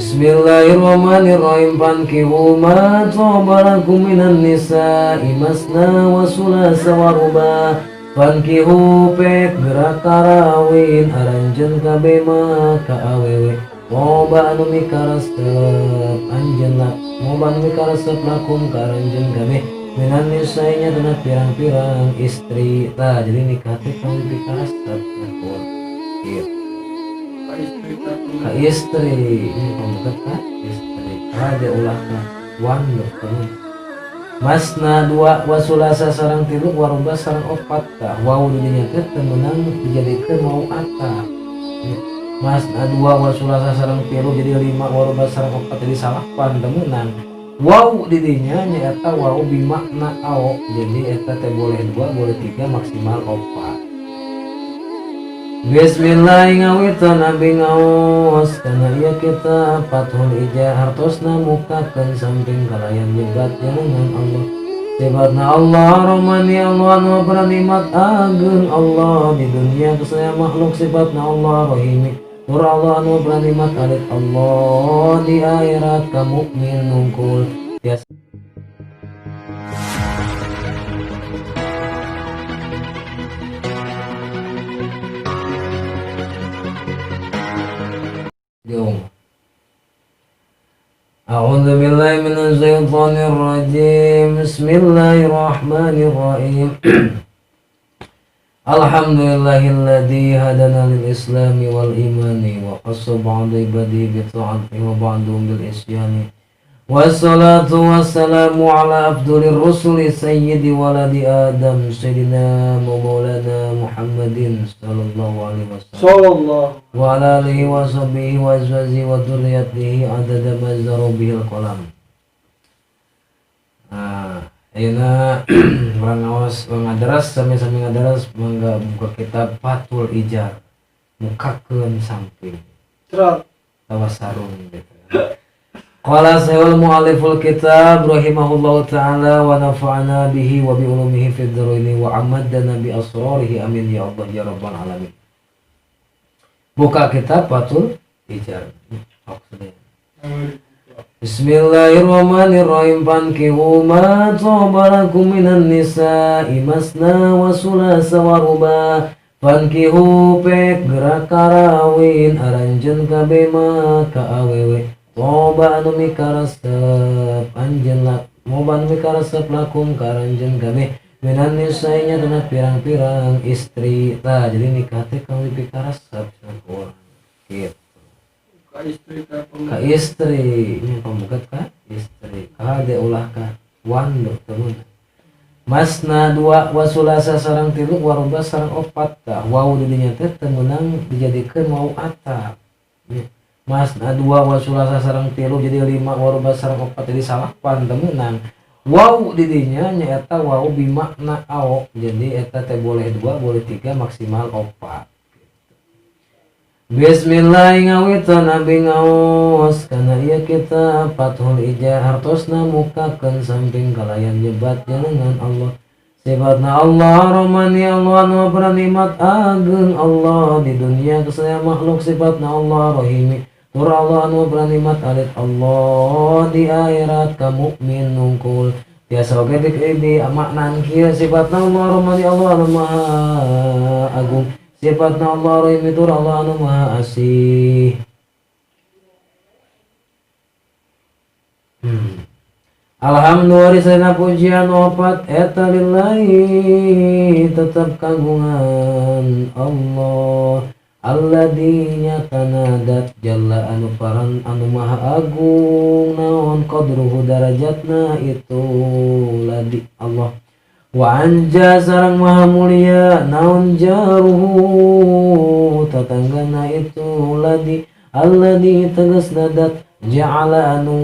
Bismillahirrahmanirrahim. Fankihu ma thaba lakum minan nisa'i masna wa sulasa wa ruba. Fankihu pek gerak karawin aranjeun kabeh ma ka awewe loba anu mikaresep anjeun loba anu mikaresep lakum ka aranjeun kabeh minan nisa'i nya dina pirang-pirang istri. Tah jadi nikah teh kang mikaresep kieu. Ka istri ini pembuka ka istri ada ulah ka wando temen masna dua wasulasa sarang tilu waruba sarang opat. Tah wau didinya teh temenang dijadikeun mau ata masna dua wasulasa sarang tilu jadi lima waruba sarang opat jadi salapan temenang. Wau didinya nyaeta wau bimakna ao, jadi eta teh boleh dua boleh tiga maksimal opat. Bismillah ngawitan abi ngaos kana ieu kitab Fathul Ijah hartosna mukakeun samping kalayan nyebat jenengan Allah. Sifatna Allah Rahmani Allah anu nikmat ageung Allah di dunia kesadaya makhluk. Sifatna Allah Rahimi tur Allah anu nikmat alit Allah di akhirat ka mukmin nungkul. Tiasa A'udzu billahi minasyaitonir rajim. Bismillahirrahmanirrahim. Alhamdulillahilladzi hadana lil islami wal imani wa qassa ba'da ibadi bi ta'ati wa ba'dhum bil isyani. Wassalatu wassalamu ala afdalir rusuli sayyidi waladi Adam sayyidina wa maulana Muhammadin sallallahu alaihi wasallam sallallahu wa ala alihi wa sahbihi wa azwajihi wa dzurriyyatihi adada ma zaru bihil qalam. Nah, ayeuna urang ngaos ngadaras sami-sami ngadaras mangga buka kitab Fathul Ijar mukakeun samping Terang tawa sarung gitu. Qala sahul mu'alliful kitab rahimahullahu ta'ala wa nafa'ana bihi wa bi ulumihi fid dharaini wa amaddana bi asrarihi amin ya Allah ya rabbal alamin. Buka kitab Fathul Ijar. Bismillahirrahmanirrahim. Fankihu ma thaba lakum minan nisa'i masna wa sulasa wa ruba. Fankihu pek gerak karawin aranjeun kabeh ma ka awewe loba anu mikaresep anjeun loba anu mikaresep lakum ka aranjeun kabeh minan nisa'i nya dina pirang-pirang istri. Tah jadi nikah teh kang dipikaresep urang kitu. Ka istri ka istri ini pembuka ka istri kade ulah ka wando temen masna dua wasulasa sarang tilu waruba sarang opat. Tah wau didinya teh temenang dijadikeun mau ata masna dua wasulasa sarang tilu jadi lima waruba sarang opat jadi salapan temenang. Wau didinya nyaeta wau bimakna ao, jadi eta teh boleh dua boleh tiga maksimal opat. Bismillah ngawitan abi ngaos kana ieu kitab Fathul Ijah hartosna mukakeun samping kalayan nyebat jenengan Allah. Sifatna Allah Rahmani Allah anu nikmat ageung Allah di dunia kesadaya makhluk. Sifatna Allah Rahimi tur Allah anu nikmat alit Allah di akhirat ka mukmin nungkul. Tiasa oge di maknaan kieu sifatna Allah Rahmani Allah anu maha agung. Sifatna Allah Rahim tur Allah anu maha asih. Alhamdulillah pujian opat eta lillahi tetap kagungan Allah alladzi nyatana dat jalla anu paran anu maha agung naon qadruhu darajatna itu ladi Allah wa anja sareng maha mulia naon jaruhu tatanggana itu ladi alladzi tegasna dat ja'ala anu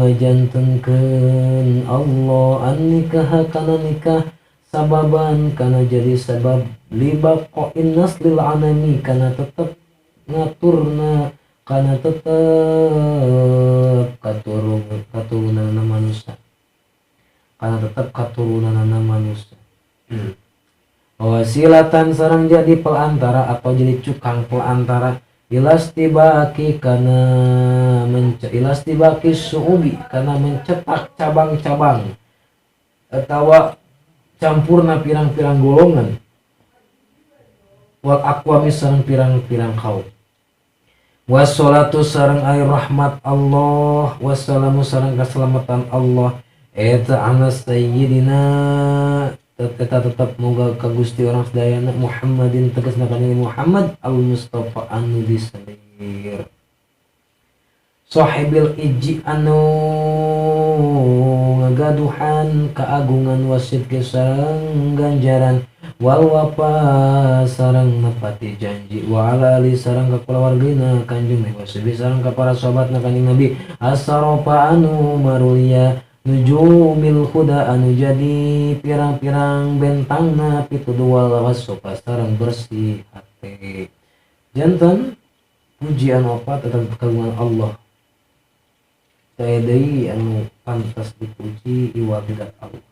ngajantenkeun Allah an nikah kana nikah sababan kana jadi sabab libaqa'in naslil anami kana tetep ngaturna kana tetep katurunanna manusia kana tetep katurunanna manusia. Wasilatan sareng jadi pelantara atau jadi cukang pelantara Ilastibaki kana ilastibaki suubi kana mencetak cabang-cabang atawa campurna pirang-pirang golongan wal aqwami sareng pirang-pirang kaum. Wassalatu sareng ari rahmat Allah wassalamu sareng keselamatan Allah eta ala sayyidina eta tetap moga ka Gusti urang sadayana Muhammadin tegasna kanjeng Muhammad al Mustafa anu diselir sahibil ijji anu ngagaduhan keagungan wasidqi sareng ganjaran wal wafa sareng nepati janji wa ala ali sareng ka kulawargina kanjeng Nabi wasbi sareng ka para sahabatna kanjeng Nabi asaropa anu marulia nujumil huda anu jadi pirang-pirang bentangna pitudual wasopa sareng bersih hati. Janten pujian opat tentang kagungan Allah teu deui anu pantas dipuji iwal tidak Allah.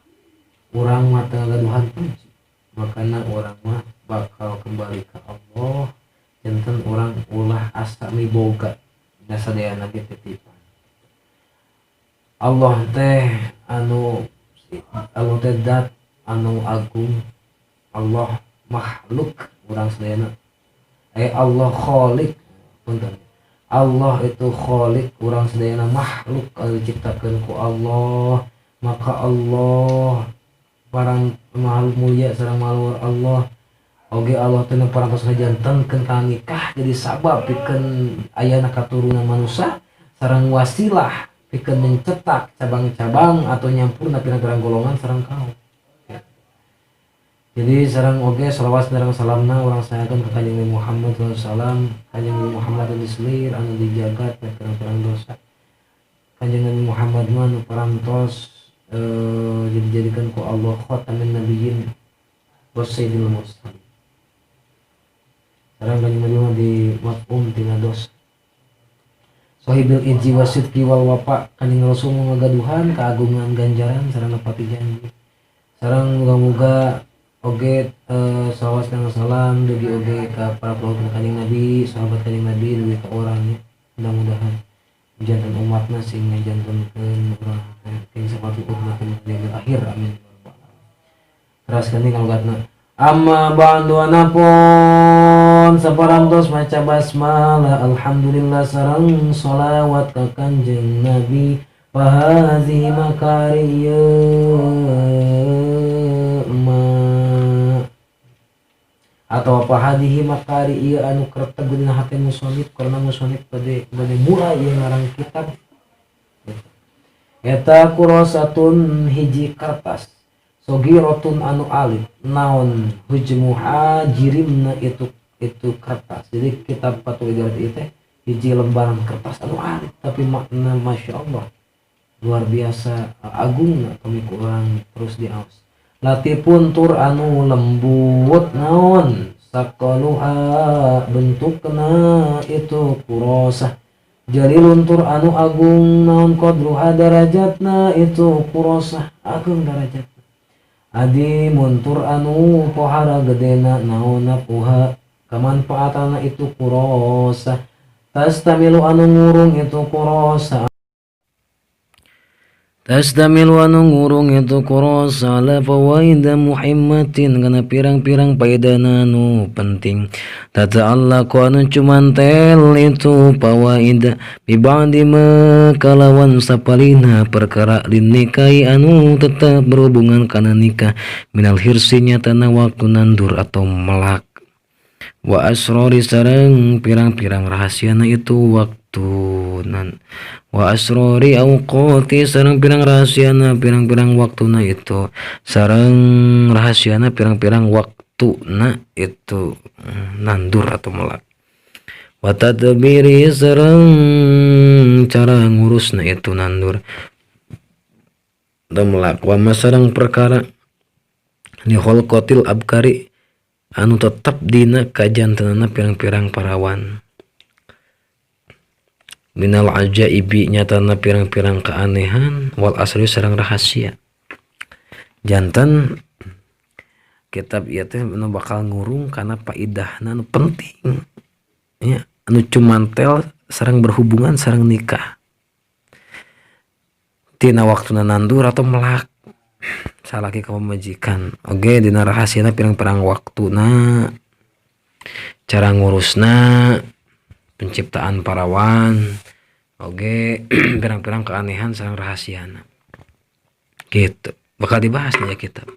Urang mah teu ngagaduhan puji, makana urang mah bakal kembali ke Allah. Janten urang ulah asa miboga da sadayana ge titipan Allah teh anu Allah teh zat anu agung, Allah makhluk urang sadayana. Allah khalik punten. Allah itu khalik urang sadayana makhluk anu diciptakeun ku Allah, maka Allah parang makhluk mulia sareng makhluk Allah. Oge Allah teh nu parantos ngajantenkeun kana nikah jadi sabab pikeun ayana katurunan manusia sareng wasilah pikeun mencetak cabang-cabang atau nyampurna pirang-pirang golongan sareng kaum. Jadi sareng oge salawat sareng salamna urang sayakeun ka Kanjeng Nabi Muhammad sallallahu alaihi wasallam, Kanjeng Nabi Muhammad anu diselir anu dijagat na pirang-pirang dosa. Kanjeng Nabi Muhammad mah nu parantos dijadikan ku Allah khatamin nabiyyin wa sayyidil mursalin. Sareng Kanjeng Nabi mah di mafhum tina dosa. Sohibil ijji wasidqi wal wafa, Kanjeng Rasul ngagaduhan keagungan ganjaran sareng nepati janji. Sareng muga-muga oge salawat dan salam dugi oge ka para pelaut Kanjeng Nabi, sahabat Kanjeng Nabi dugi ka urang nya. Mudah-mudahan janten umatna sing ngajantenkeun urang teh sapatu umat di akhir, amin. Teras kanjeng alogatna amma ba'du anapun saparantos maca basmalah alhamdulillah sareng sholawat ka Kanjeng Nabi fahazi makari ma atau apa hadihi makari ieu anu kerteg dina hate musonif karena musonif bade mulai ieu ngarang kitab eta kurasatun hiji kertas sogirotun anu alit naon hujmuha jirimna itu kertas. Jadi kitab Fathul Idarat itu teh hiji lembaran kertas anu alit tapi makna masya Allah luar biasa agungna kami kurang terus diaos. Latipun tur anu lembut naon sakaluha bentukna itu kurasah jalilun tur anu agung naon qadruha darajatna itu kurasah agung darajatna adi muntur anu pohara gedena naona puha kamanfaatana itu kurasa tastamilu anu ngurung itu kurasa tastamilu anu ngurung itu kurasa la fawaida muhimmatin kana pirang-pirang paedana anu penting tata'allaqu anu cumantel itu fawaida biba'di ma kalawan sapalina perkara linikahi anu tetap berhubungan kana nikah minal hirsi nyatana waktu nandur atau melak wa asrori sareng pirang-pirang rahasiana itu waktu nan wa asrori awqati sareng pirang rahasiana pirang-pirang waktuna itu sareng rahasiana pirang-pirang waktuna itu nandur atau melak wa tadbiri sareng cara ngurusna itu nandur atau melak wa masareng perkara li khalqatil abkari anu tetap dina kajantenana pirang-pirang parawan minal ajaibi nyatana pirang-pirang keanehan wal asri sareng rahasia. Janten kitab ieu teh nu bakal ngurung kana paidahna nu penting nya anu cumantel sareng berhubungan sareng nikah tina waktuna nandur atau melak salaki ka pamajikan oge dina rahasiana pirang-pirang waktuna, cara ngurusna, penciptaan parawan oge pirang-pirang keanehan sareng rahasiana gitu bakal dibahas nih ya kitab.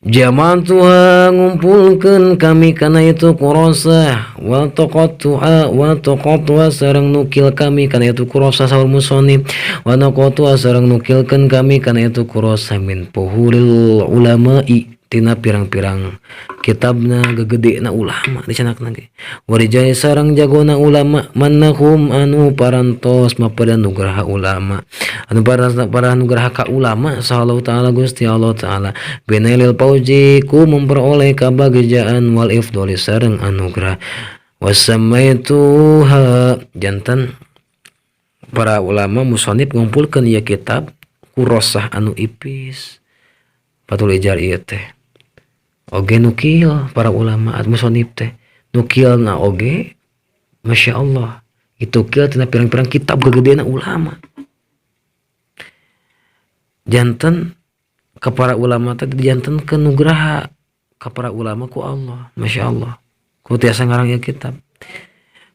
Jama'tuha ngumpulkeun kami kana itu kurasah wa taqattuha wa taqattuha sareng nukil kami kana itu kurasah saur musonib wa naqatuha sareng nukilkeun kami kana itu kurasah min puhulil ulama'i tina pirang-pirang kitabna gegedena ulama dicanakna ge warijali sareng jagona ulama manahum anu parantos mapada nugraha ulama anu para nugraha ka ulama sahallahu ta'ala Gusti Allah ta'ala binailil fauzi ku memperoleh kabagjaan wal ifdoli sareng anugerah wasamaituha. Janten para ulama musonib ngumpulkeun ieu kitab kurosah anu ipis Fathul Ijar ieu teh oge nukil para ulama musonib teh nukilna oge Masya Allah itu kieu tina pirang-pirang kitab gegedeana ulama. Janten ke para ulama teh dijantenkeun nugraha ka para ulama ku Allah, Masya Allah ku tiasa ngarang ieu kitab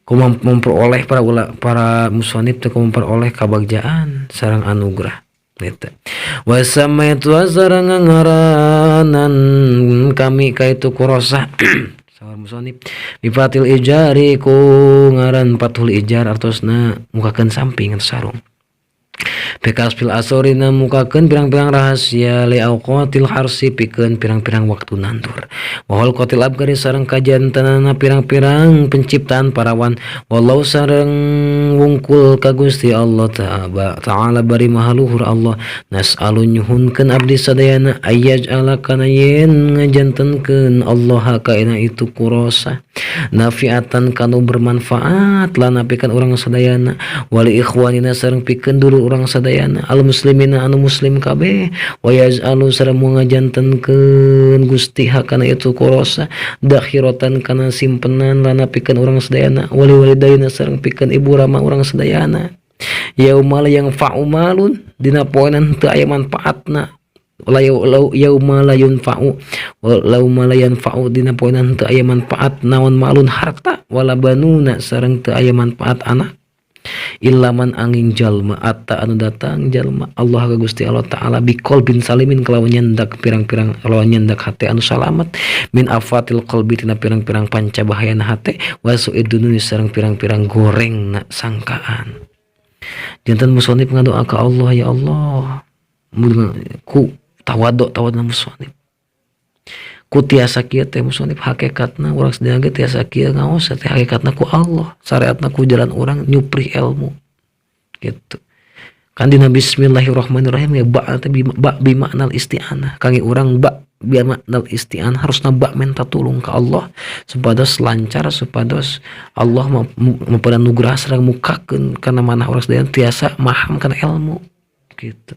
ku memperoleh para musonib teh ku memperoleh kabagjaan sareng anugerah gitu. Wasamaitu sareng ngaranan kami ka itu kurosah saur musonib bifatil ijari ku ngaran Fathul Ijar artosna mukakeun samping atau sarung Bekasfil asorina mukakeun pirang-pirang rahasia li auqatil harsi pikeun pirang-pirang waktu nandur wahol qatil abkari sareng kajantenana pirang-pirang penciptaan parawan wallahu sareng wungkul ka Gusti Allah ta'ala bari maha luhur Allah nas'alu nyuhunkeun abdi sadayana ayyaj'ala kana yen ngajantenkeun Allah kaina itu kurasa nafiatan kanu bermanfaat lana pikeun urang sadayana wali ikhwanina sareng pikeun dulur urang sadayana al muslimina anu muslim kabeh wa yaz'alu sareng ngajantenkeun Gusti hakana itu kurasa dakhiratan kana simpenan lana pikeun urang sadayana wali walidaina sareng pikeun ibu rama urang sadayana yauma la yanfa'u malun dina poenan teu aya manfaatna la yauma la yunfa'u lauma la yanfa'u dina poenan teu aya manfaat naon malun harta wala banuna sareng teu aya manfaat anak ilaman angin jalma atta anu datang jalma Allah ka Gusti Allah ta'ala bikol bin salimin kelawan nyandak pirang-pirang kelawan nyandak hate anu salamat min afatil qalbi tina pirang-pirang panca bahayana hate wa su'idununi sareng pirang-pirang gorengna sangkaan. Janten musonib ngadoa ka Allah, ya Allah ku tawaduk tawaduk musonib ku tiasa kieu teh musonib hakikatna urang sadaya ge tiasa kieu ngaos teh hakikatna ku Allah syariatna ku jalan urang nyuprih ilmu gitu kan dina bismillahirrahmanirrahim ya ba teh ba bi maknal isti'anah kangge urang ba bi maknal isti'anah harusna ba minta tulung ka Allah supados lancar supados Allah mapada nugraha sareng mukakeun kana manah urang sadaya tiasa maham kana ilmu gitu.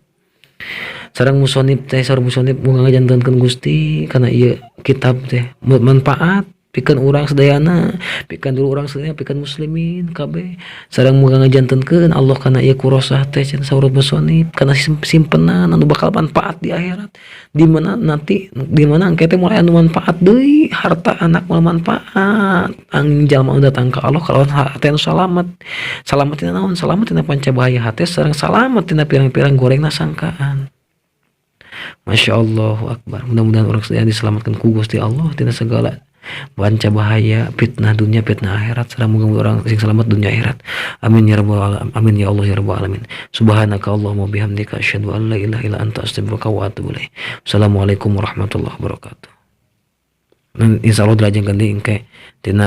Sareng musonib teh sareng musonib mun ngajantenkeun Gusti kana ieu kitab teh manfaat pikeun urang sadayana pikeun dulur urang sadayana pikeun muslimin kabeh sareng mun ngajantenkeun Allah kana ieu kurosah teh cenah saur musonib kana simpenan anu bakal manfaat di akhirat di mana nanti di mana engke teh mulai anu manfaat deui harta anak moal manfaat angin jalma anu datang ka Allah kalawan hate anu salamet salamet tina naon salamet tina panca bahaya hate sareng salamet tina pirang-pirang gorengna sangkaan. Masya Allahu Akbar. Mudah-mudahan orang sedaya diselamatkan ku Gusti Allah tina segala panca bahaya fitnah dunia fitnah akhirat sareng muga orang sing selamat dunia akhirat. Amin ya rabbal alamin. Amin ya Allah ya rabbal alamin. Subhanaka Allahumma bihamdika asyhadu an la ilaha illa anta astaghfiruka wa atubu ilaik. Assalamualaikum warahmatullahi wabarakatuh. Insyaallah dilajengkeun deui engke tina